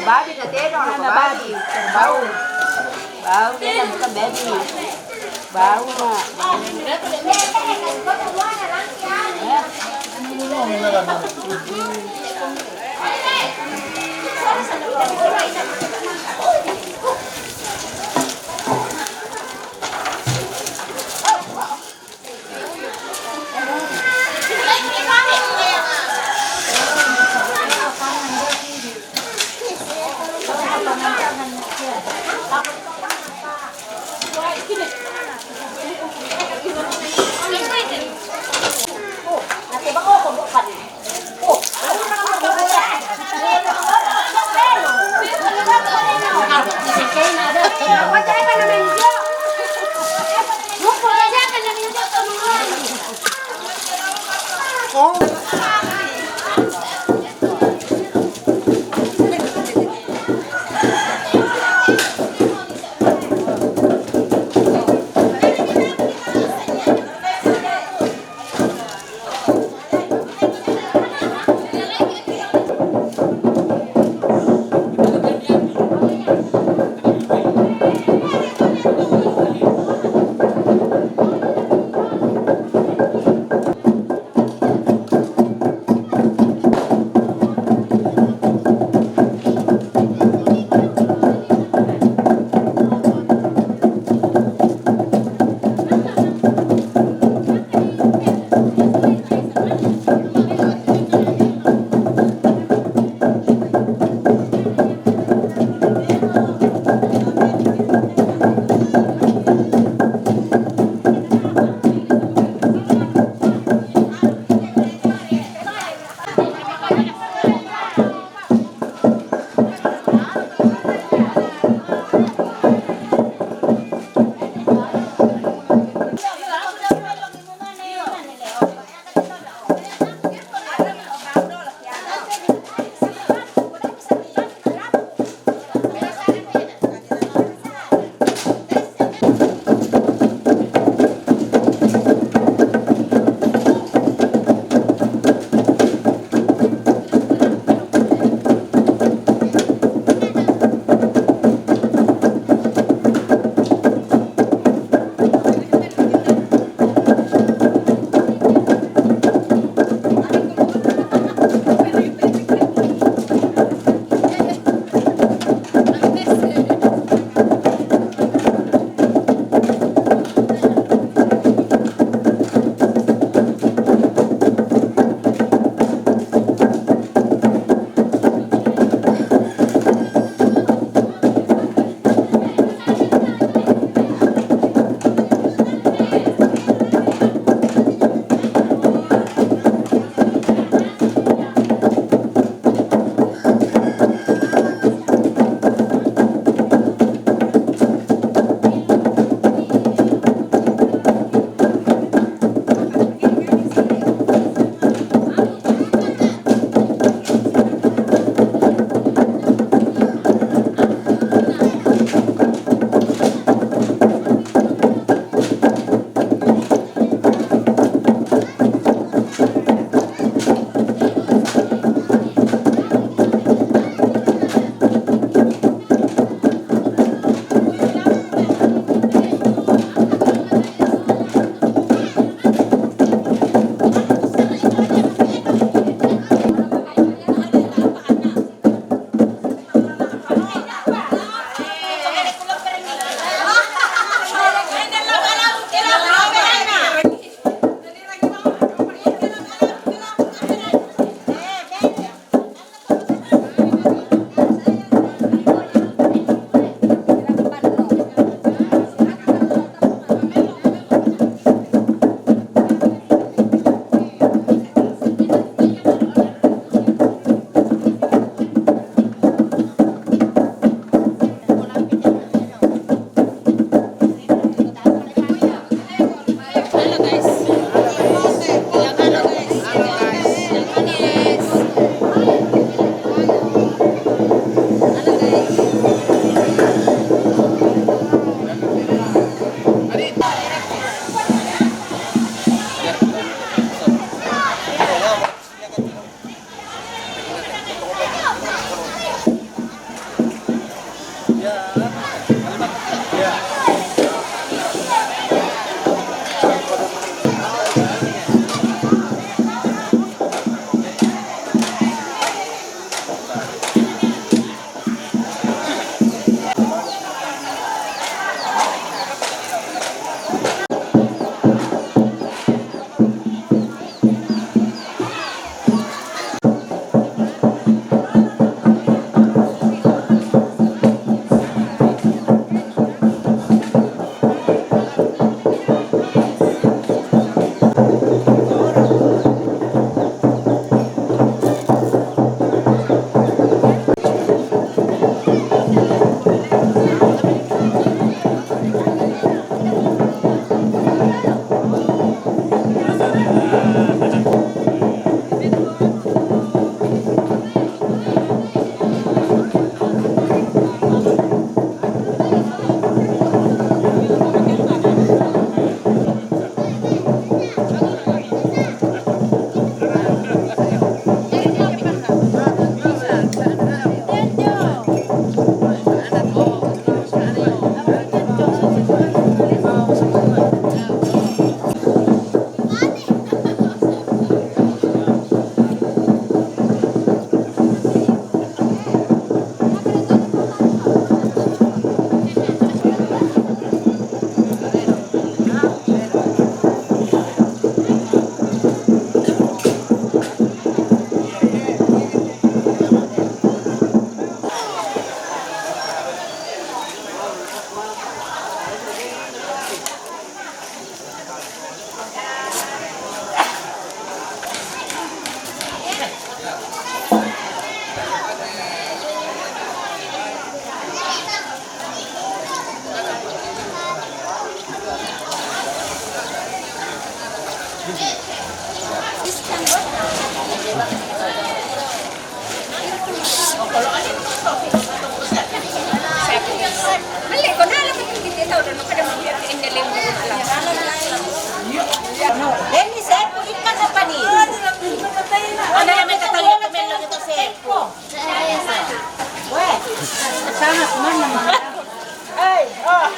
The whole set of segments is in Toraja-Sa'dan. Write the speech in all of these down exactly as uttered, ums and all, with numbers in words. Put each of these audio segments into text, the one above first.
Babi na teno, na babi. Bau. Bau, dia bukan babi. Bau, mak. Deni, sepu ikan apa ni? Ano na may tatanggi ko, men lang ito, sepu. Weh, sangat mana? Hey, oh.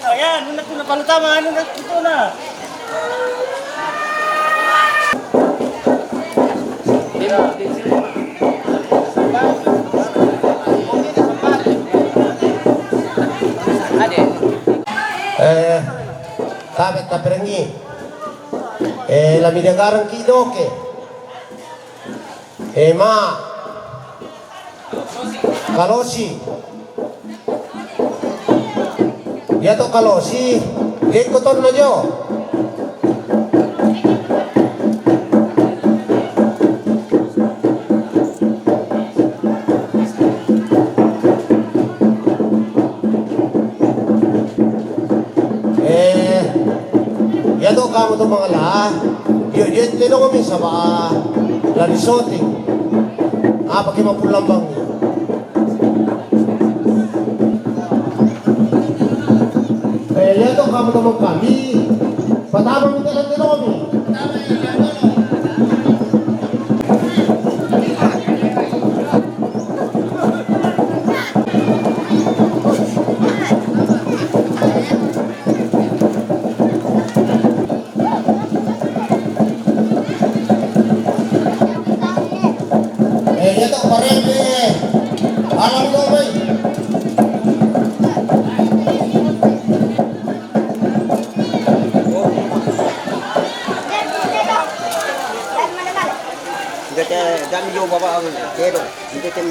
Ayan, nuna ko na palutama, ano na ito na. Eh, tabe taperengi. Eh, la mi diagarang ki doke. Eh, ma. Kalosi. Iya to kalosi. Dia ikut on aja. Eh, iya to kamu to mangala. Iyo, iyo, ito no kami sa ba, la risote. Apa ki mapulambang. Eh, iya to kamu to mangkami. Patama mi talan to kami. Eh, iya to, pareme. Alam to, bay. Kami jo baba ang kedo. Ite tem.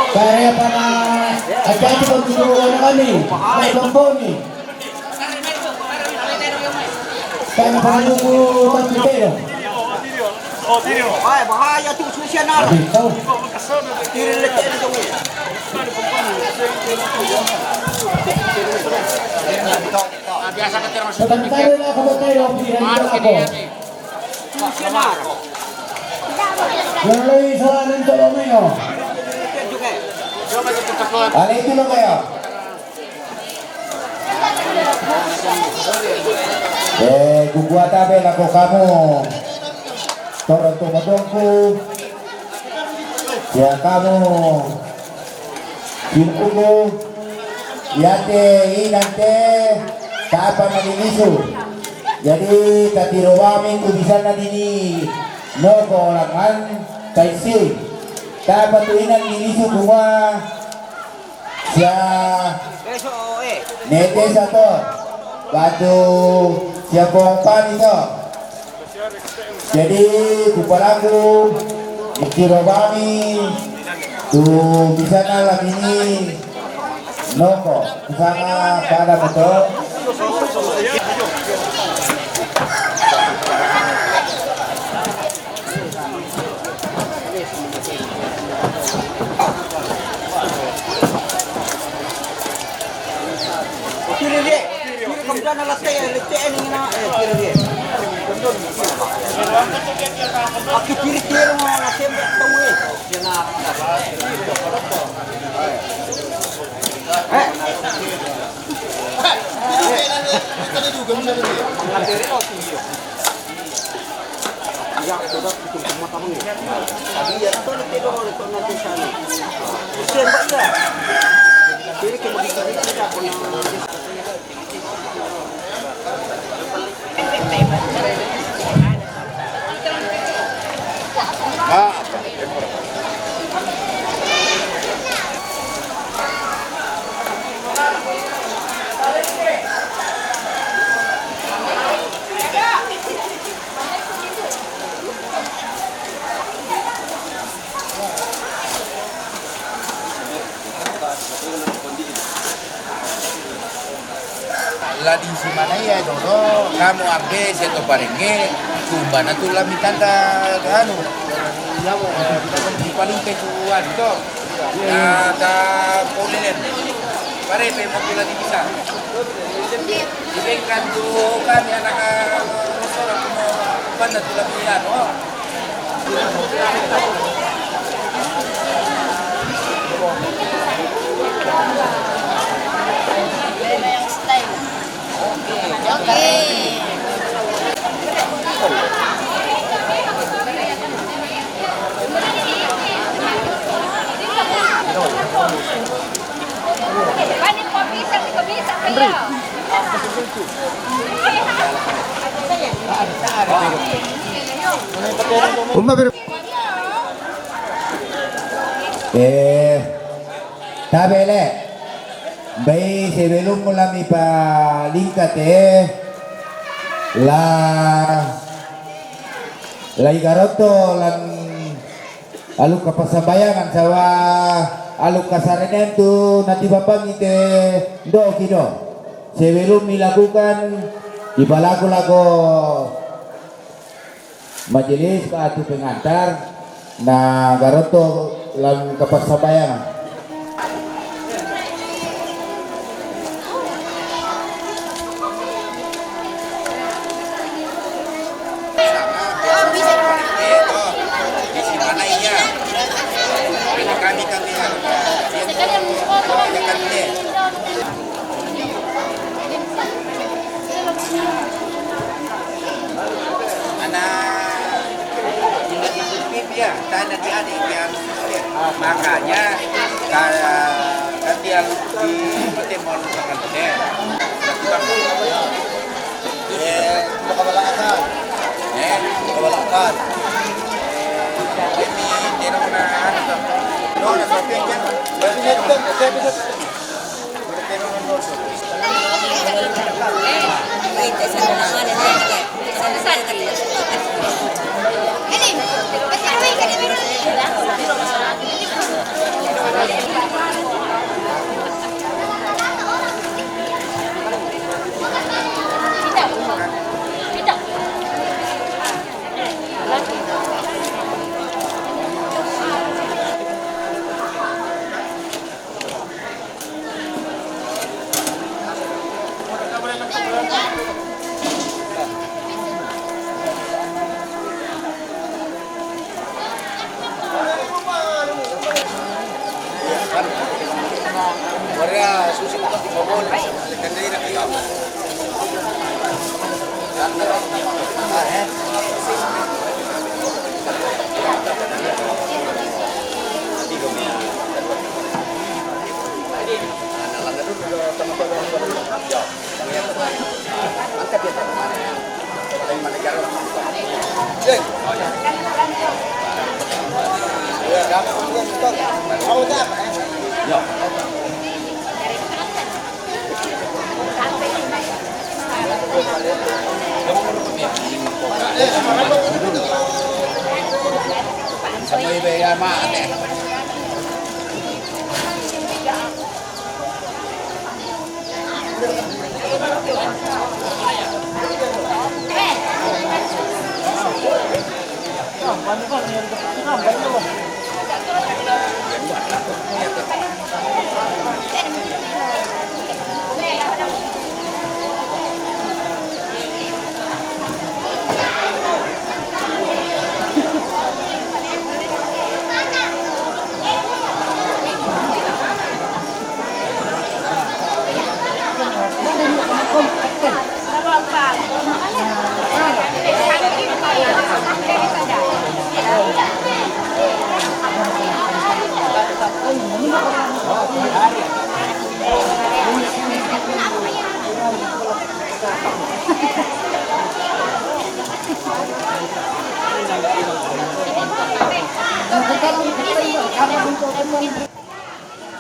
Kare pana ajaji ko tudu wana kami, mai Bamboni. Kana pana tudu ko tudu. Ai, bahaya tu, susia nara. Tiri lete ni. Biasa ka tero. Sebentar lah, aku mau tero, biar aku. Susia nara. Yang lain salah nanti lo mayo. Ale itu lo mayo. Eh, kukuata be lako kamu. Toro tu madongku. Ya kamu. Simpuku. Yate inante. Tapa madinisu. Jadi katiro wami tu bisana dini. Noko olangan. Taisi. Tapa tu inan dinisu kuma. Sia nete sato batu sia kompani to. Jadi kupalaku ikiro bami tu bisana lamini noko kusanga pada betul. La di simana iya dodo, kamu ambe seto parenge, kumbana tu la mitanda anu. Paling ke tu anu to. Na ta polinen. Pare pe mo tu la di bisa. Ibengkan tu kami anak sora kumbana tu la mitanda. Umma ber- Eh, tabe' le. Bai, sebelum lami palingka te, la, lai garotto lan aluk kapassambayangan saba aluk kasarenen tu natibambangi te ndo'o kido. Sebelum ilakukan, ipalaku lako majelis ka atu pengantar na garotto lan kapassambayangan. Anak ingat itu pipi ya, tanda di adik yang makanya kalau kan dia di temon dengan gede. Eh, buka balakan. Eh, buka balakan. Ini dia nak kena anu tu. Dia nak shopping kan? Berarti dia tu, dia tu, dia tu.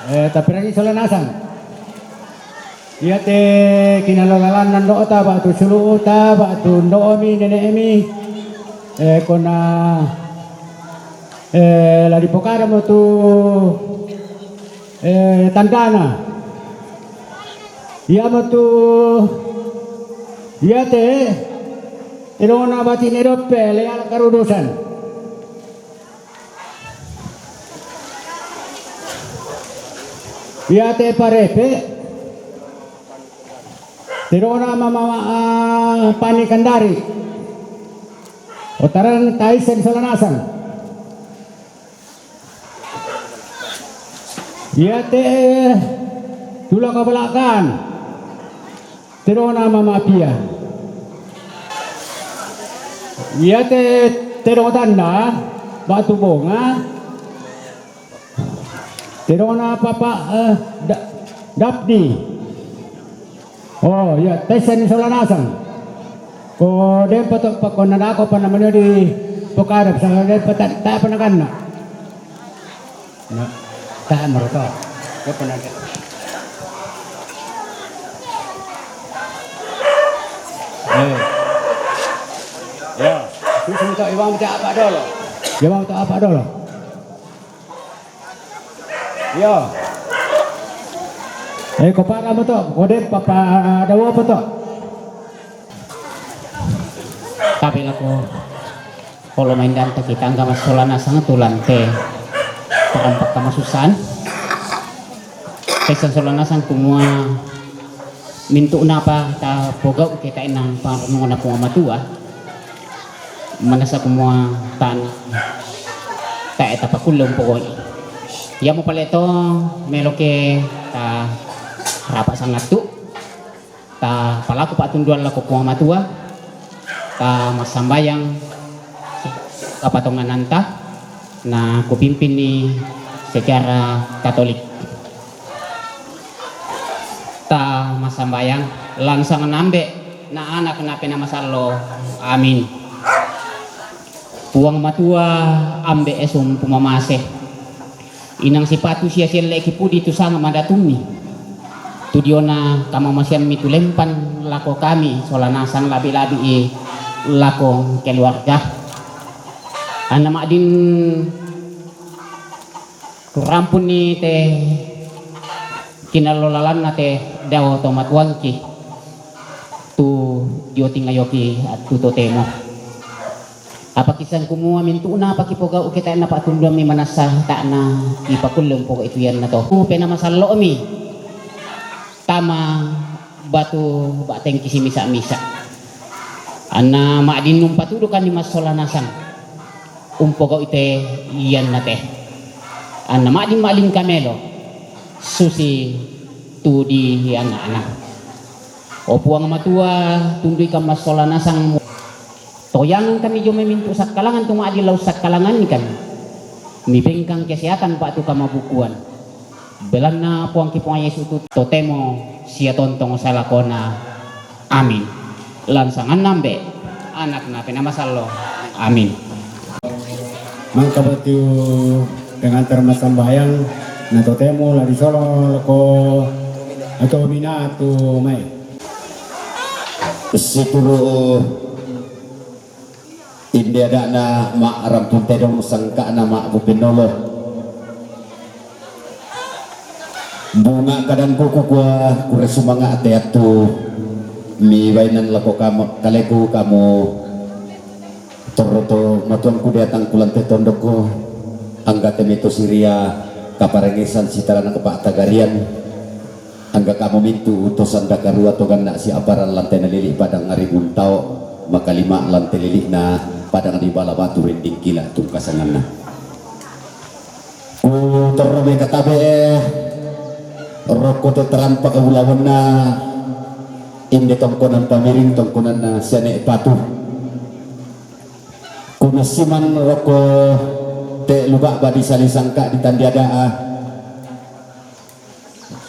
Eh, tapiraki sola nasang. Iya te kinalola-lolanna ndo'ta ba'tu sulu'ta ba'tu ndo'mi nene'mi. Eh, kona, eh, la dipokadamo tu, eh, tandana. Iyamotu iya te elona batine doppe le ala karudusan. Iya te parepe terona mama, ah, pani kandari. Otaran taisen sola nasang. Iya te tula kabalakan. Tedongna Mama Pia. Iate tedongtanna batu Bonga. Tedongna Papa, eh, Da-, Dapdi. Oh, iya, taissenni sola nasang. Ko den pato, pa, ko nadako pa namanya di pokada, misalnya den pata, ta panaganna. Na, tahan meroto. Ko panaga. Eh. Ya, susun to, iwang to apa dolo? Iwang to apa dolo? Iya. Eh, ko pada mo to, ko den papa dawo po to. Tapi lako polo main dan kita angka massola nasang tu lante. Parampak kamasusan. Pesan sola nasang kumua mintu napa ta pogau kita inang parnona Puang Matua. Manasa kumua tan tae tapakulle umpogoi. Iamo pale to meloke ta rapa sangattu, ta palaku patunduan lako Puang Matua, ta massambayang kapatongananta, na kupimpinni secara Katolik. Ta massambayang langsang nambe na Anak na Penamasallo. Amin. Puang Matua, ambe esum pumamase. Inang sipatu sia sielle'ki pudi tu sanga madatummi. Tu diona kamamaseammi tulempan lako kami, sola nasang labi-labi i lako keluarga. Anna ma'din Kurampunni te kinallo lalanna te dao to matuangki tu dio tingayoki attu totemo. Apa kisang kumua mintu'na apa kipogau kita na patunduammi manassa ta'na kipakulle umpogau itu ianna to. Penamasallo'mi tama batu ba'tengki simisa-misa. Anna ma'din umpatudukanni massola nasang. Umpogau ite ianna te. Anna ma'din ma'lingka melo susi tu di ana'na. O Puang Matua, tunduikan massola nasang. Toyangkan kami jomai mintu sakkalangan tu ma'din lau sakkalangannikan. Mibengkang kesehatan pa tu kamabukuan. Belanna Puangki Puang Yesu tu totemo sia tontong salakona. Amin. Lansanganna Ambe, Anak na Penamasallo. Amin. Mangka batu pengantar massambayang na totemo la disolo lako atau minatu mai. Situru Inde ada'na ma'rampung tedong sangka'na ma'bupinnolo. Bunga kadangku kukua kure sumanga'te attu miwainan lako kamu, kaleku kamu torro to matuangku deatangku lante tondokku, anggate meto siria kaparengesan sitarana kepa'tagarian. Angga kamu mintu to sandakarua to ganna siaparan lante nalili padang ari buntao, makalima lante lili'na padang di bala batu rinding kila tungkasanganna. Ku torro mekatabe rokko te terampak ulawanna inde tongkonan pamiring tongkonanna siane patu. Ku messiman rokko te lubak badi sali sangka di tandiada'a.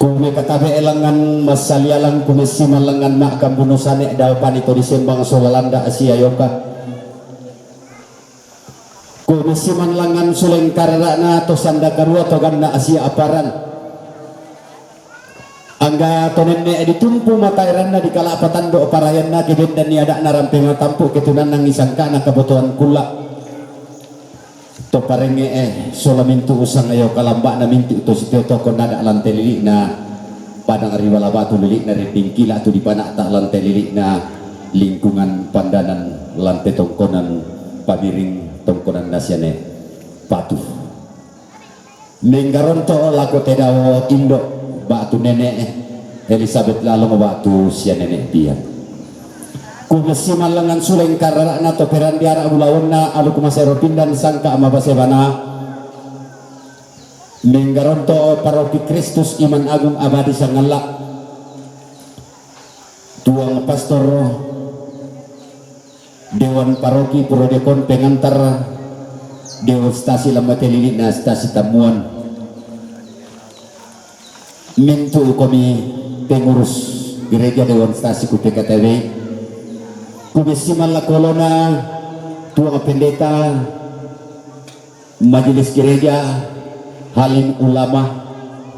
Ku mekatabe langan massalialang ku messiman langan ma'kambuno sane dao pani to disembang sola landa asia yoka. Ku messiman langan suleng karara'na to sandakarua to ganna asia aparan. Angga to nenne ditumpu mataeranna di kala patando parayanna ke bendanni ada'na rampe matampu ketunannangi sangkana kabotoan kulla. To parengnge'e sola mintu usang ayo kalamba'na mintu to sitio toko nada lante lili'na padang ri bala batu lili'na rinding kila tu dipana'ta lante lili'na lingkungan pandanan lante tongkonan pamiring tongkonan nasiane patu. Menggaronto lako te dao indo batu nene Elisabet lalong batu sia nene Pian. Ku messiman langan suleng karara'na to perandiara ulawanna alu ku masero pindan sangka mabase bana. Menggaronto paroki Kristus iman agung abadi sangalla. Tu Pastor, Dewan Paroki, Prodekon, pengantar, Dewan Stasi, lamate lili'na Stasi Tammuan. Mintu' komi pengurus gereja, Dewan Stasi, ku P K T W. Ku bessiman lako olo'na Tuang Pendeta, Majelis Gereja, Halim Ulama,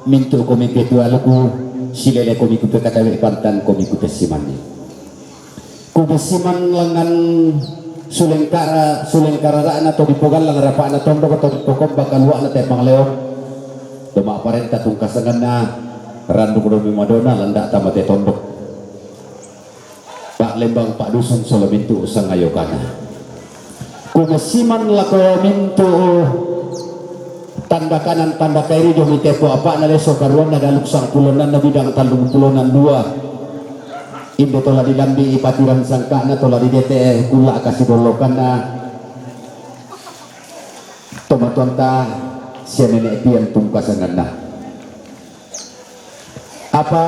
mintu' komi petualuku, silele komi ku P K T W, pantan komi ku pessimanni. Ku bessiman langngan sulengkara, sulengkarara'na to dipogallang rapa'na tondok, to dipokomba kalua'na te pangleon. To ma'parenta tungkasanganna, randuk domi madona landa' tama te tondok. Pa'lembang, pa'dusun, sola mintu' sangayokana. Ku bessiman lako mintu' tanda kanan tanda kairi dio mitepo apa'na leso karuanna daluk sangpulo onnanna bidang tallung pulo onnang dua. Inde tola dilambi'i patiran sangka'na, tola didete kulla' kasidollokanna tomatuanta sia nene' pian tungkasanganna. Apa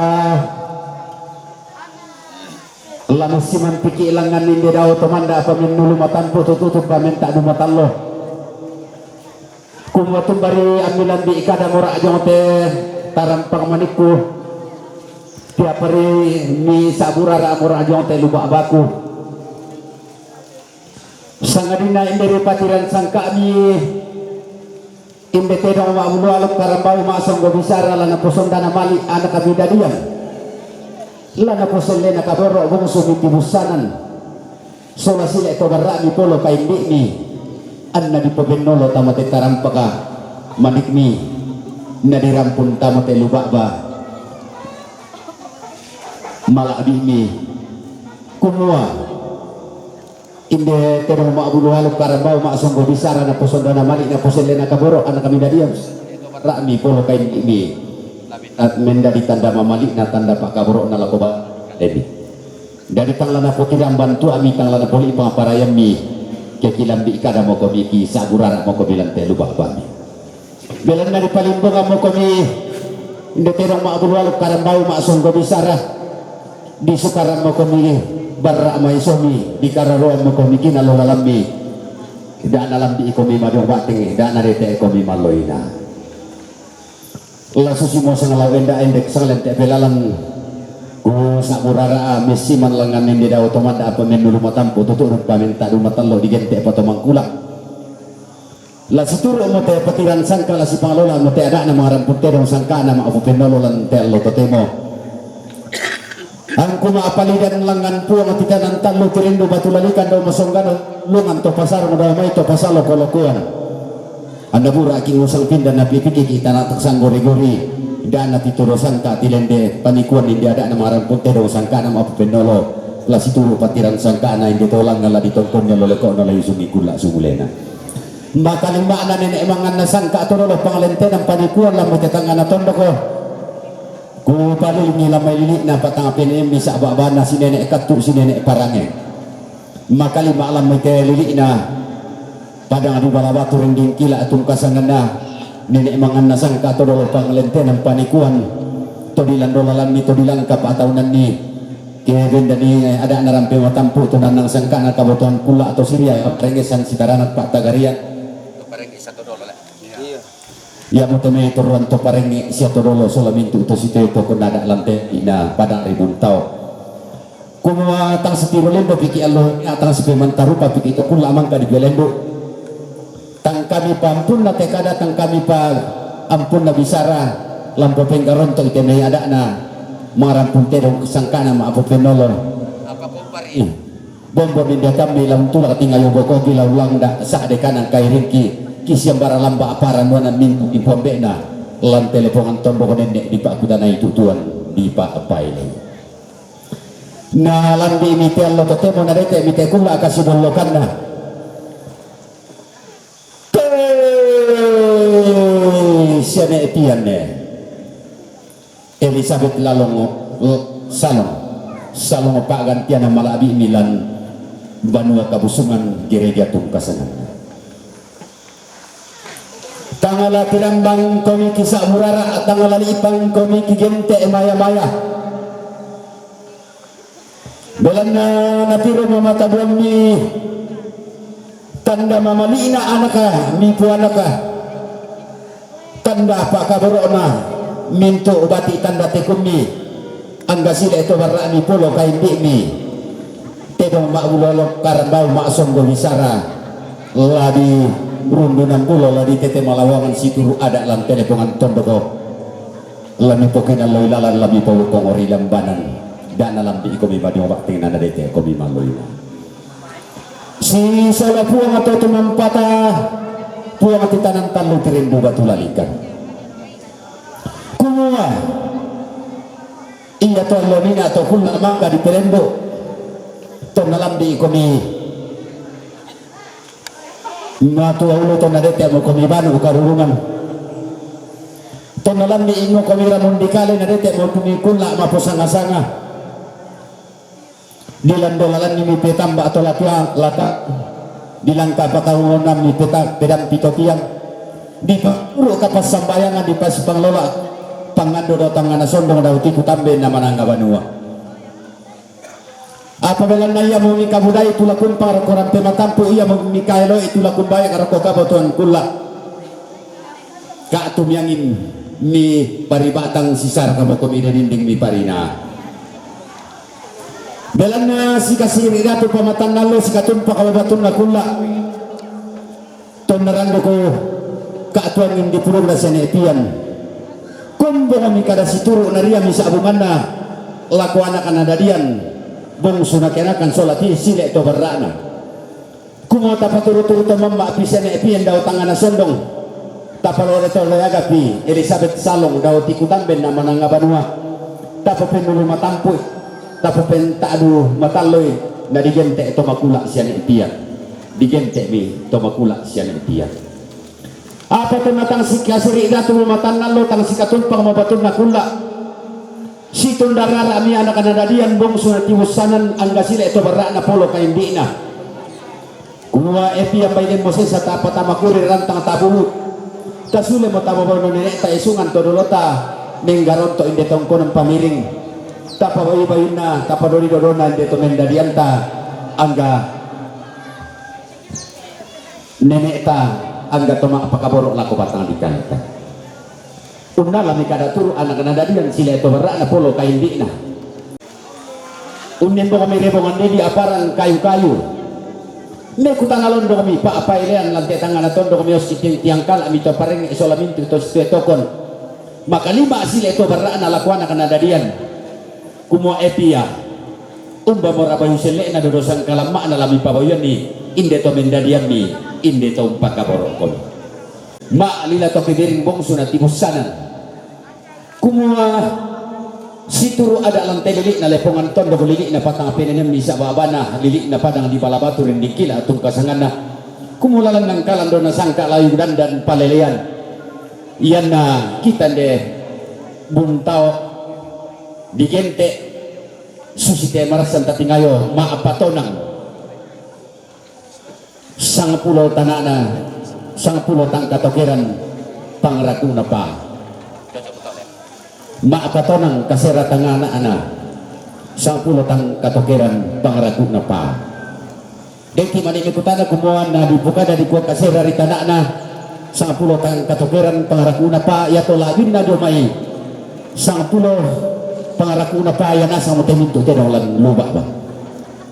la messiman piki' langngan inde dao to manda' apa mennulu matampu' to tutu pamenta' dumatallo. Kumua tumbari ammilambi' kada mora' jong te tarampang manikku, tiapari mi sa'burara' mora' jong te luba'baku. Sangadinna inde ri patiran sangka'mi, inde tedong ma'bulu aluk karambau ma'songgo bisara la naposondana mali' anakmi dadiang, la naposellena kaboro' bungsu mi tibussanan, sola sile' to barra'mi polo kaimbi'mi, anna dipobennolo tama te tarampaka manikmi, na dirampun tama te luba'ba mala'bi'mi, kumua, inde tedong ma'bulu aluk karambau ma'songgo bisara naposondana mali' naposellena kaboro' anakmi dadiang, ra'mi polo kaimbi'mi, mendadi tanda mamali'na, tanda pa'kaboro'na lako ba-, demi. Dadi tang la napotirang bantua'mi, tang la napoli' pangapparayammi, ke kilambi' kada mokomi, kisa'burara' mokomi lan te luba'bami. Belanna dipalimbongan mokomi, inde tedong ma'bulu aluk karambau ma'songgo bisara, disukarang mokomi barra' maisomi, dikararoang mokomi kinallo lalammi, da' nalambi'i komi madong batting, da' nadete'i komi malloina. La susi mosang lao enda endek sang lente' pelalan, ku sa'burara'a messiman langngan inde dao to manda' apa mennulu matampu' tutu' rupa menta' dumatallo digente' patomangkula'. La situru' mo te patiran sangka', la sipangalola mo te ada'na mangarampun tedong sangka'na ma'popennolo lan te allo totemo. Angku ma'palidan langngan Puang titanan tallu tirindu batu lalikan dao masonggana lungan to pasarung dao mai to pasalo kolokuan. Anna bura'ki' ngusang pinda napikiki' tana' taksang gori-gori. Dana titoro sangka' tilende panikuan inde ada'na mangarampun tedong sangka'na ma'popennolo. La situru' patiran sangka'na inde tolang la ditongkonna lo leko'na la yusungi kulla' sumulena. Maka limma'na nene' manganna sangka' to dolo pangalentenan panikuan lambu te tangngana tondoko. Kupalilingi lamai lili'na patang penemmi sa'ba'bana si nene' kattu' si nene' parange. Maka lima' lamai te lili'na padang di bala batu ringging kila' tungkasanganna nene' manganna sangka' to dolo pangalentenan panikuan to dilando lalanni to dilangka pa'taunanni. Ke bendani ada'na rampe matampu' to nannang sangka'na kabotohan kulla' to siria, parengesan sitaranak pa'tagarian. To parenge sia to dolo le. Iya. Iamoto mai torroan to parenge sia to dolo sola mintu' to sitoi to kunada lante ina padang ribun tau. Kumua tang sitiro lembo piki' allo, tang sipemantarupa piki' to kulla' mangka dipelembo. Tang kami pa ampunna tekada, tang kami pa ampunna bisara, lampo penggaronto' ite mai ada'na, mangarampun tedong sangka'na ma'popennolo. Apa kompari? Bombo mindakammi laung tulak tingayo bokogi laung langda' sa'de kanang kairingki, kisiambara lamba' aparan nuana mintu' dipoambe'na, lan telepongan tondok nenne' dipa'kutanai tutuan dipa'apailei. Na lambi'i mite allo totemo nadete' mite kulla' kasidollokanna. Te sia ne' pian ne. Elisabet lalong, salong, salong pa'gantian mala'bi'mi lan banua kabusungan gereja tungkasanganna. Tangala tirambang komi kisa'burara, tangala li'pang komi kigente' maya-maya. Na, natiro mamatabuammi tanda mamali'na anaka, mipuanaka. Tanda pakaboro'na, mintu' bati' tanda tekummi, angga sile' to barra'mi polo kaindi'mi, tedong ma'bulolo karambau ma'songgo bisara, ladi rundunan bulo, ladi tete malawangan situru' ada' lan telepongan tondoko, lami pokinalloi lalan, lami polo kongori lambanan, da' nalambi'ikomi madioba' tengna, nadete'komi malloina. Sisola Puang to tumampata, Puang titanan tallu tirindu batu lalikan. Kumua, iya to allonina to kulla' mangka dipelembo', to nalambi'ikomi matua ulu, to nadete'mokomi banu karurungan, to nalambi'imokomi ramun dikale, nadete'mokomi kulla' maposanga-sanga. Dilan dolalanni mipetamba to latihan lata, dilangka pataunonna mipeta pedampi to tiang, dipaturu' kapassambayangan, dipasipanglola pangando dao tangngana sondong, dao tiku tambe na mananga banua. Apa belanna iamo mikabudai tu la kumpang rokko rampe matampu', iamo mikaeloi tu la kumbae rokko kabotoan kulla'. Ka'tu miangin mi paribatang sisar kamokomi dinding mi parina. Belanna sikasiri' datu pamatannallo, sikatumpak batunna kulla'. Tonna randuko ka'tu angin dipulurna siane' pian. Kombongmi kada situru' naria misa'bunganna lako anaka nadadian, bongsu nakenakan sola ti sile' to barra'na. Kumua tapaturu-turu to mamma' pi siane' pian dao tangngana sondong, tapalore to leagapi Elisabet Salong dao tiku tamben na mananga banua, tapapennulu matampu'i, tapapenta'du matalloi, na digente' to makula' siane' pian. Digente'mi to makula' siane' pian. Apa tonna tang sikasiri' datu mamatannallo, tang sikatumpang mabatunna kulla'. Situndarara'mi anaka nadadian bongsu natibussanan angga sile' to barra'na polo kaindi'na. Kumua e pian bainenmo sesa tapatamakuri rantang tabulu'. Tasulemo tababono nene'ta isungan to dolota menggaronto' inde tongkonan pamiring. Tapabayu-bayunna, tapadodi dodona inde to mendadianta angga nene'ta angga to ma'pakaboro' lako batang dikaleta. Unnalami kada turu' anaka nadadian sile' to barra'na polo kaindi'na. Unnembongmi rebongan dedi aparang kayu-kayu. Mekutana londongmi pa'paelean lan te tangngana tondokmi ossi tiang-tiang kala'mi to parengnge' sola mintu' to situe tokon. Makalima' sile' to barra'na lako anaka nadadian. Kumua e pia, umbamo rabayu selle'na dodo sangkalamma'na la mipabayuanni, inde to mendadiammi, inde to umpakaboro'komi. Ma'lila to kebiring bongsu natibussanan. Kumua, situru' ada' lan te lili'na lepongan tondok, lili'na patang penenemmi sa'ba'bana, lili'na padang di Balabatu rinding kila' tungkasanganna. Kumua lalan nangkalan do nasangka' layung dandan palelean. Iyanna kita nde buntao digente' susi te marassan tatingayo ma'patonang sangpulo tana'na, sangpulo tang katokeran pangrakuna pa. Ma'patonang kasera tangana'na, sangpulo tang katokeran pangrakuna pa. Deki mani mekutana kumua na dipukada dikua kasera ri tana'na, sangpulo tang katokeran pangrakuna pa, iato la'binna dio mai sangpulo pangrakuna pa, ia nasang mo te mintu' tedong lan luba' ba.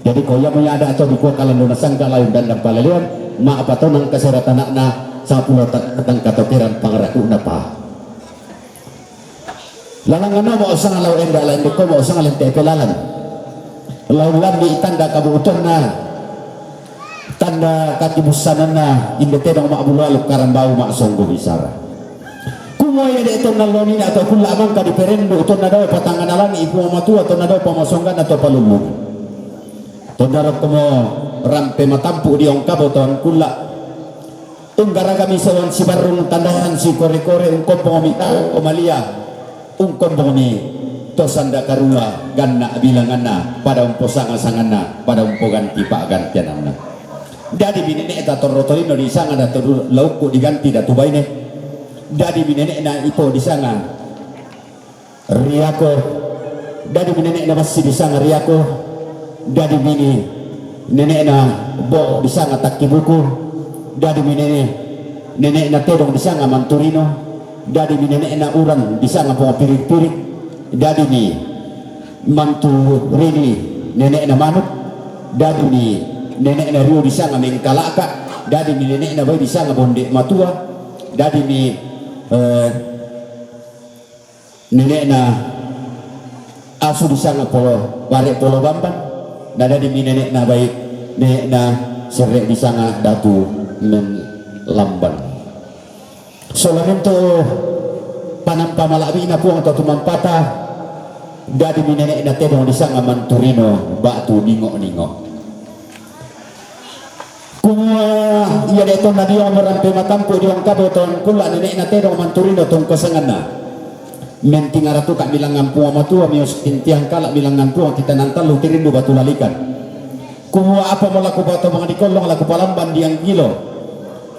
Jadi ko iamo ia ada' to dikua kalan do nasangka' layung dandan palelean, ma'patonang kasera tana'na, sangpulo tang, tang katokeran pangrakuna pa. Lalangan no ma'osang lao enda' lan deko ma'osang lan te'pe lalan. Lao lambi' tanda kabu'utonna, tanda katibussananna, inde tedong ma'bulu aluk karambau ma'songgo bisara. Kumua ia de' tonna loni na to kulla' mangka diperendu' tonna dao patangngana langi' Puang Matua, tonna dao pamasongganna to palullung. Tonna rokkomo rampe matampu' diongkabo toan kulla'. Unggaragami sowan sibarrung tandahan sikore-kore, ungkombongmi tau komalia, ungkombongmi to sanda karua ganna' bilanganna, pada umposanga-sanganna, pada umpoganti pa'gantiananna. Dadi binene'ta torro tolino disanga datu laukku diganti datu baine. Dadi binene'na ipo disanga Riako. Dadi binene'na massi disanga Riako. Dadi mi ni nene'na Bo'o disanga Takki Buku, dadi mi nene-, nene'na Tedong disanga Manturino, dadi mi nene'na Uran disanga Pongpirik-pirik, dadi mi Manturini nene'na Manuk, dadi mi nene'na Rio disanga Mengkala'ka, dadi mi nene'na Bai disanga Bonde Matua, dadi mi, eh, nene'na Asu disanga Polo, Bare Polo Bamban, na dadi mi nene'na Bai, nene'na Serre disanga Datu Menlamban. Sola mento panampa mala'bi'na Puang to tumampata, dadi mi nene'na Tedong disanga Manturino ba'tu Ningo-ningo. Kumua ia de' tonna dio mo rampe matampu' dio angkabo to angkulla' nene'na Tedong Manturino tongkosanganna. Menting aratuka' milangngan Puang Matua, mius tintiang kala' milangngan Puang, kitanang tallu tirindu batu lalikan. Kumua apamo la kupatomang di kollong, la kupalamban di anggilo.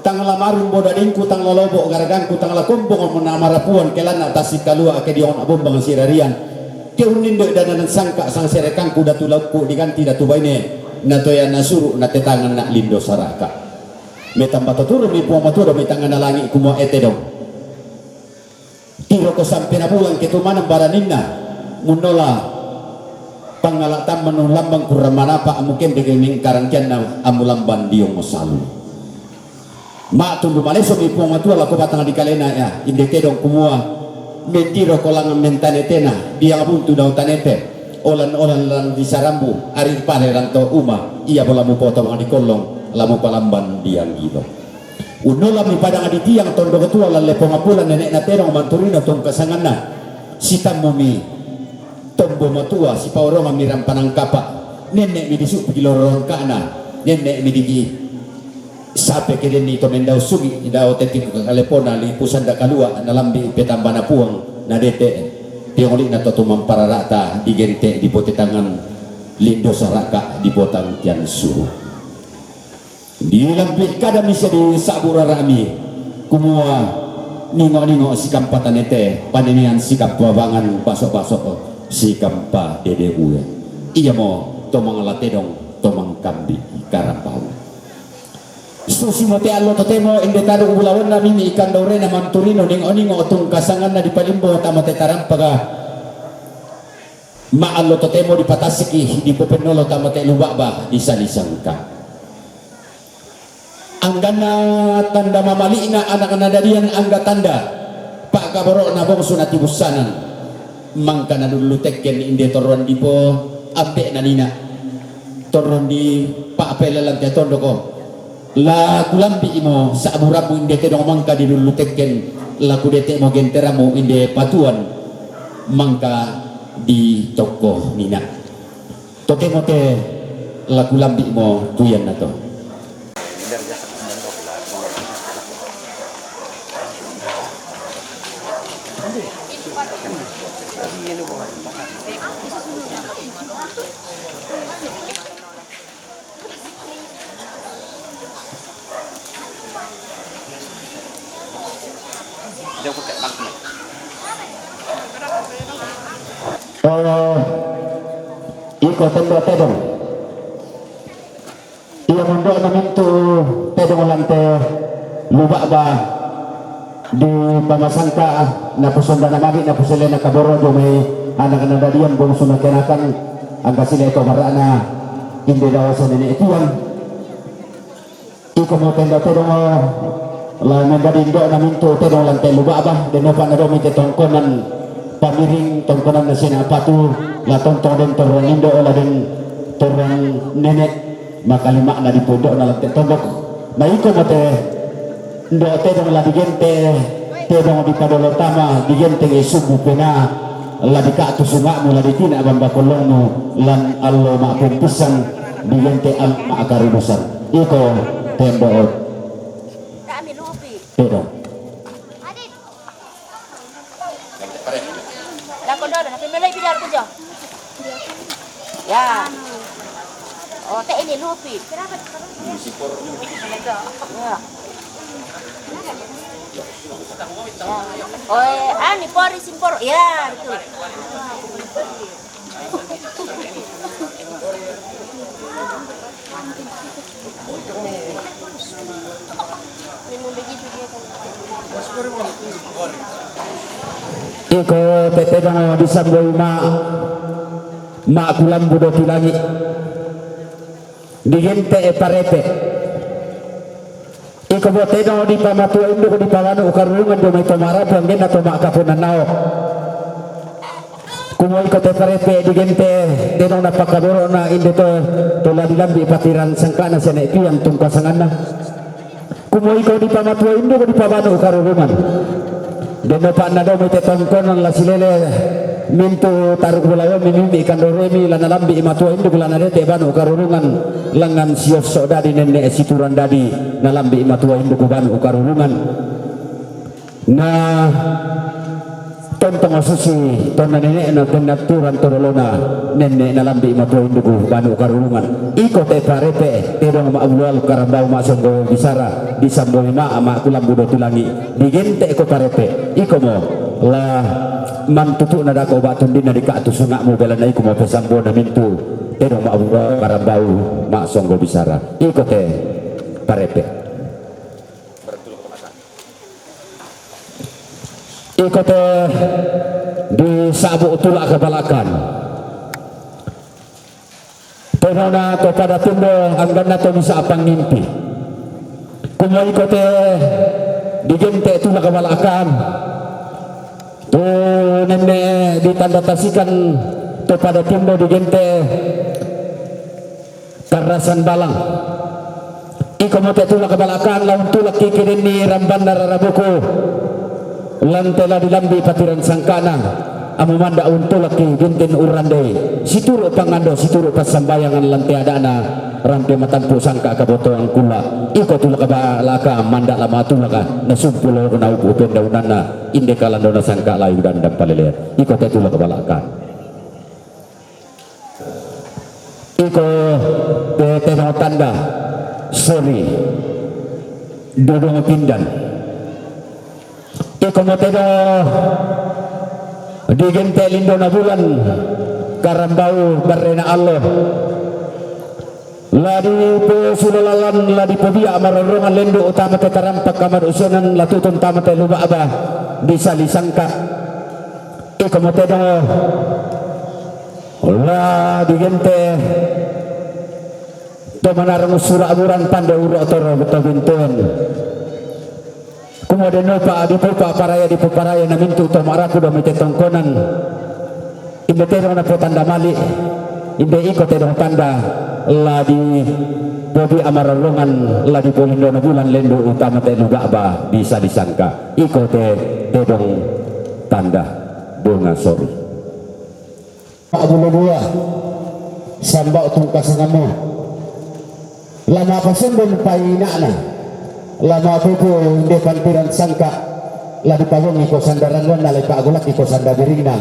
Tang la marumbo dadingku, tang la lobo' garagangku, tang la kombong marapuan kelanna tassikkalua' ke diona bombang sirarian. Ke unnindo' dananan sangka' sangserekangku datu laukku diganti datu baine, na toya nasuru' natetanganna lindo saraka'. Metamba toturummi Puang Matua dao mai tangnga langi' kumua e Tedong. Tiroko sampena bulan ke tumanang baraninna, munnola pangala' tamma nulambang kurang manapa' amukendeke mingkarangkianna amulamban diong salu. Ma'tundu malesomi Puang Matua lako batang dikalena ia, inde Tedong kumua, mentiroko langngan mentanetena, diang buntu dao tanete, olan-olan lang disarambu, ari pale lang to uma, ia bola mupoto mang dikollong, la mupalamban diang gilo. Unnola mi padang di tiang tondok tua lalle pongapulan nene'na Tedong Manturino tongkasanganna, sitammumi tombo matua, sipaorongan mi rampanang kapa', nenne'mi disu'pi lorongka'na, nenne'mi digi sape ke denni to mendau sugi dao tetiku kalepona lipu sanda kalua' nalambi petambana Puang, nadete tiongoli'na to tumamparara'ta digente dipotetangan lindo saraka' dipotangkian suru. Dilambi kadami sedi sa'bu rara'mi kumua ningo-ningo sikampa tanete, panenean sikampa bangan, baso-baso sikampa dedebue. Iamo to mangala Tedong, to mangkambi karambau. Susimo te allo totemo inde tadung bulawanna mimi ikan daurena Manturino ningo-ningo tungkasanganna dipalimbo tama te tarampaga. Ma'allo totemo dipatassiki dipopennolo tama te luba'ba disalisangka. Angganna tanda mamali'na anak nadadian angga tanda pa'kaboro'na bongsu natibussanan. Mangka nadullu tekken inde torroan dipo ambe'na nina. Torroan di pa'pelelan te tondoko. La kulambi'imo sa'burammu inde Tedong mangka didullu tekken, la kudete'mo genterammu inde patuan mangka ditokko nina. Totemo te la kulambi'mo tu iannato. Eh, iko tendo Tedong. Ia mondo'na mintu' Tedong lan te luba'ba dipamasangka, napusondana magi, napuselena kaboro dio mai anak nadadian bongsu nakenakan, angka sile to bara'na inde dawasa nene' tiang. Iko mo tenda Tedong, la mendadi indo'na mintu' Tedong lan te luba'ba, dennopa nadomi te tongkonan pamiring, tongkonan nasena patu, la tontong den torrang indo', la den torrang nene', makalima'na dipondo'na lan te tondok. Na iko mo te ndo Tedong la digente, Tedong dipadolo tama, digente ngai sumbu pena, la dika'tu sunga'mu, la ditina bamba kollongmu, lan allo ma'pempisang, digente allo ma'karudusan. Iko tendo Tedong. Lakon dolo, tapi meloi bidar tu jo. Ya. Oh, te ini lupi. Ya. Oh, eh, ani pori simpor. Ya, betul. Iko tetedong disamboi ma, ma kulambu do tilangi. Digente e parepe. Iko bo tedong dipamatua induk dipawanu ukarurungan do mai tomara panggenna toma kapunanao. Kumo iko te parepe digente tedong na pakaborona inde to, to la dilambi patiran sangkana sene pian tungkasanganna. Kumo iko dipamatua induk dipawanu ukarurungan. Deno pa na domo te tongkonan la silele mintu taruk bulayo mimimi kandoremi la nalambi matua induk la nadete banu ukarurungan lengan siof sodadi nenne situran dadi nalambi matua induk banu ukarurungan. Na tontong susi tonna nene na tonna turan torolona nenne nalambi matua induk banu ukarurungan. Iko te parepe tedong ma abulual karambau ma songgo bisara disamboi ma ama kulambu do tulangi. Digente ko parepe iko mo la mantutu na dako batundina dika tu sungakmu belana iko mo pesambo na mintu tedong ma abulual karambau ma songgo bisara. Iko te parepe. Iko te di sabu tulak kabalakan. Tenona to pada tindo angganna to bisa apang ngimpi. Kumo iko te digente tulak kabalakan. Tu nenne ditanda tasikan to pada tindo digente Karasan balang. Iko mo te tulak kabalakan laun tulak ki kirinni rambanna rarabuku. Lante la dilambi patiran sangkana. Amu manda un tulak ki gintin urandei. Situru pangando, situru pasambayangan lante adana. Rampe matampu sangka kabotoan kula. Iko tulak kabalaka manda lama tulaka. Nasumpulo na upu pendaunana. Inde kalandona sangka layu dan dan palelean. Iko te tulak kabalakan. Iko te tedong tanda sori dudung pindan. Iko mo tedong digente lindo na bulan karambau barrena allo. La di po sulalalan la di po biak marorongan lendu utama te tarampak kamar usunan la tutun tama te lubak aba di sali sangka. Iko mo tedong la digente to manarang sura aburan pande uro toro to bintun. Kumo de nopa di pupa paraya di puparaya na mintu to maraku do mite tongkonan. Inde tedong na po tanda mali. Inde iko tedong tanda la di bobi amaralongan la di po lindo na bulan lendu utama te lubak ba bisa disangka. Iko te tedong tanda bunga sori. Abulu dua sambau tungkasanganmu. Lama pasundun painakna. Lama pupu inde pantiran sangka. La di pagongi ko sandaran wan na lepa agulaki ko sanda biringna.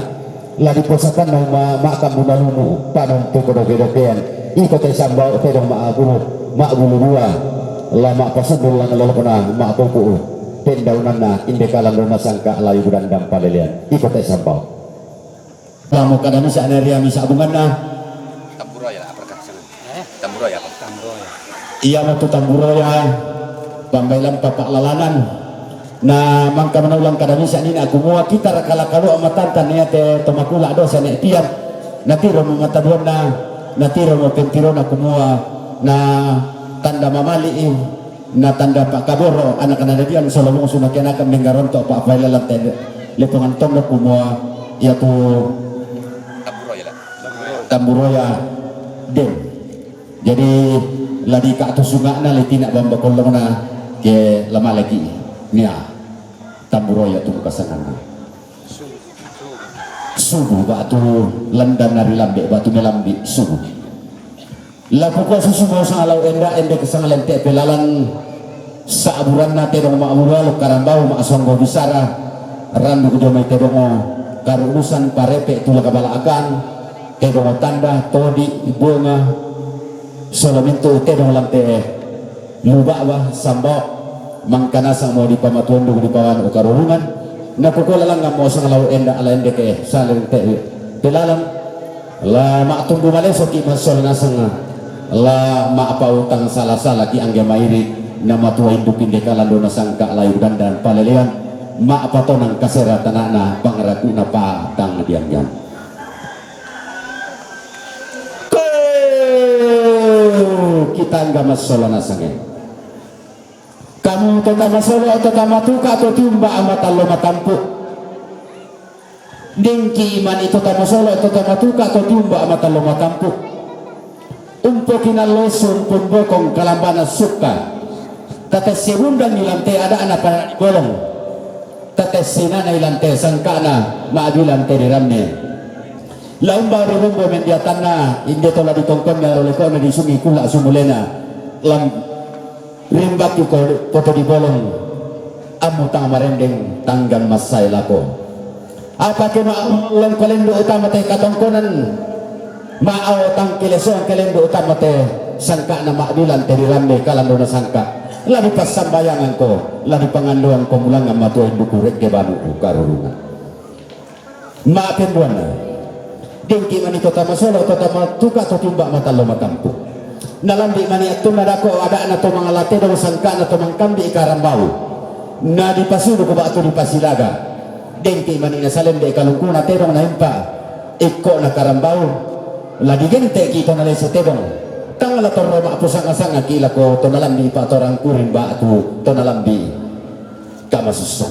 La di posapan na ma makam munalumu panum pupu doke-dokean. Iko te sambau tedong ma abulu ma abulu dua. Lama pasundun lan lolokna ma pupu. Pendaunanna inde kalandona sangka layu gudandam palelean. Iko te sambau. Pamo kada misa na ria misa bunganna. Tamburoya la apa kah sana? Tamburoya apa? Iya mo tu tamburoya pambailan papa lalanan. Na mangka manaulang kada misa nina aku mua kita rakala kalu ama tantan nia te tomakula dosa ne pian. Na tiro mo matabuanna, na tiro mo pentirona kumua na tanda mamali i. Na tanda pa kaboro anak na dadian solo mungsu na kenakan menggaronto pa file lante lepongan tondo kumua ia tu tamburoya den. Jadi ladi ka tu sunga na letina bamba kolong na ke lama lagi nia tamburoya tu kasangan. Subuh batu landan nari lambe batu melambi subuh. Lapuko susu mau sangalau enda ende kesangalan te pelalan saaburanna tedong ma aburalu karambau ma asonggo bisara. Randu kujomai tedongo karurusan parepe tula kabala akan tedongo tanda todi bonga solomintu tedong lampe lubaba sambao mangkanasa mau dipamatuan dugu dipawan ukarurungan. Napuko lalanga mau sangalau enda ala ende ke saling te pelalan. La ma'tumbu maleso ki' massola nasang, la ma'pautang sala-sala ki' angge mairi', na matua induk inde kalando nasangka' layu dandan palelean, ma'patonang kasera tana'na pangraku'na patang dianggan. Ko kita angga massola nasange. Kamu to tamasolo to tamatuka to tiumba' ama tallo matampu'. Dengki mani to tamasolo to tamatuka to tiumba' ama tallo matampu'. Umpokinallesu umpun bokong kalambana sukka. Tatesse bundang ilante ada'na pana'di bolong. Tatesse nana ilante sangka'na ma'dilante di ramme. La umba ri rombo mendiatanna inde to la ditongkonna roleko'na di sungi kulla sumulena. Lam Rimbakki ko poto di bolong, ammu tang marendeng tanggan massae lako. Apa ke ma' lengko lendu' utama te katongkonan, ma'ao tang kelesoan ke lendu' utama te sangka'na ma'dilan te di rambe kalando na sangka'. La dipassambayangangko, la dipangandoangko mulangngan matua induku regge banu'ku karurungan. Ma'pembuanna. Dengki mani to tamasolo to tamatuka to tiumba' ama tallo matampu'. Nalambi' mani attunna dako' ada'na to mangala tedong sangka'na to mangkambi' karambau. Na dipasulu' ko ba'tu dipasilaga. Dengki mani nasalembe' kalungkuna tedong naimpa' ikko'na karambau. La digente'ki to nalese tedong. Tang la torro ma'pusanga-sangaki lako to nalambi' pa'torang kuring ba'tu to nalambi' kamasussa.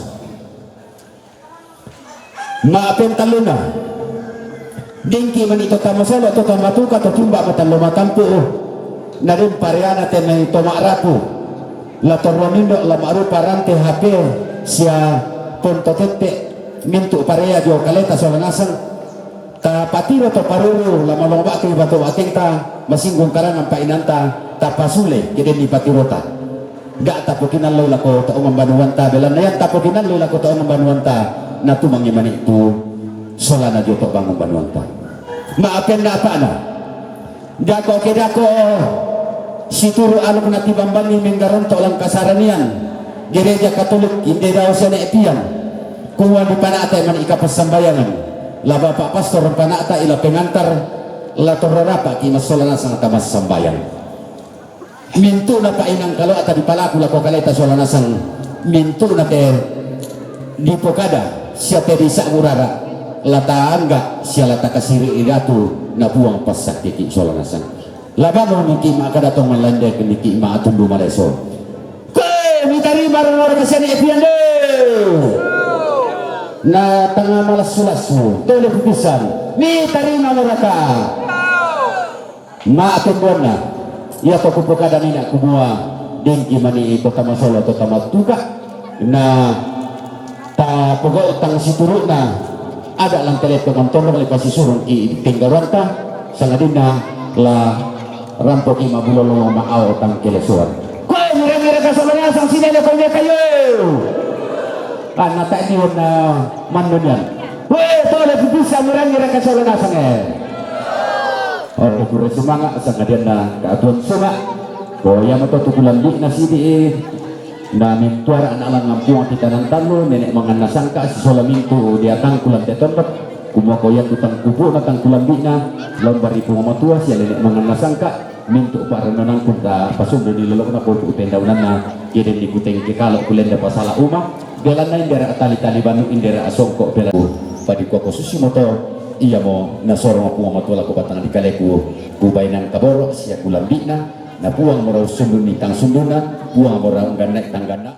Ma'pentalluna. Dengki mani to tamasolo to tamatuka to tiumba' ama tallo matampu'. Na den pareana te mai to ma'rapu. La torro mindo' la ma'rupa rante H P sia ponto tette' mintu' parea dio kaleta sola nasang. Tapatiro to paruru la malongo ba'tu batu atenta masinggung karangan pa'inanta tapasule ke denni patirota. Ga' tapokinalloi lako ta'ongan banuanta, belanna iyan tapokinalloi lako ta'ongan banuanta, natumangi mani tu solana dio to bangun banuanta. Ma'apenna apa'na. Dako' ke dako' situru' aluk natibambangi menggaronto' langkasaranian Gereja Katolik inde dao sene' pian. Kumua dipana'ta mani ika passambayangan. La Bapak Pastor pana'ta ila pengantar la torro rapa'ki massola nasang tamassambayang. Mintu'na pa'inang kalo'ta dipalaku lako kaleta sola nasang, mintu'na te dipokada sia te disa'bu rara, la taangga' sia la takasiri' ri datu na Puang passakkeki sola nasang. La banguniki ma'kada tong mallandekniki ma'atumbu maleso. Koe mitarima rongora kasiane pian de. Na tanga malassu-lassu, tole putusan. Mitarima moraka. Ma'atumbuanna, iyato kupokada mina' kumua, dengki mani to tamasolo to tamatuka, na tapogau' tang situru'na, ada' lan telepon tondong le pasisurungki tenggaruanta, sangadinna la rampoki ma'bulolo ma'ao tang kelesoan. Koe mira-mira kasolana sang sinele koe mekayo. Anna ta'dion na mannonian. Koe tole pipisa mira-mira kasolana sange. Oro kure sumanga' sangadianna ka'atuan sunga'. Ko iyamoto tu kulambi'na sidi'i. Na mintuara' na langngan Puang titanang tallu, nene' manganna sangka' sisola mintu' diatangku lante tondok. Kumua ko iatu tangkupu'na tangkulambi'na, lomba ri Puang Matua sia nene' manganna sangka', mintu' pa'rennonangku ta pasunduni lolokna botu' pendaunanna, kedenni kutengke kalo' kulenda pasala' uma, belanna indera tali-tali banu indera songko' pela. Padikuako susimoto, iyamo nasorong Puang Matua lako batang dikaleku, kubainang kaboro' sia kulambi'na, na Puang mora ussundunni tang sundunna, Puang mora ungganna'i tang ganna'.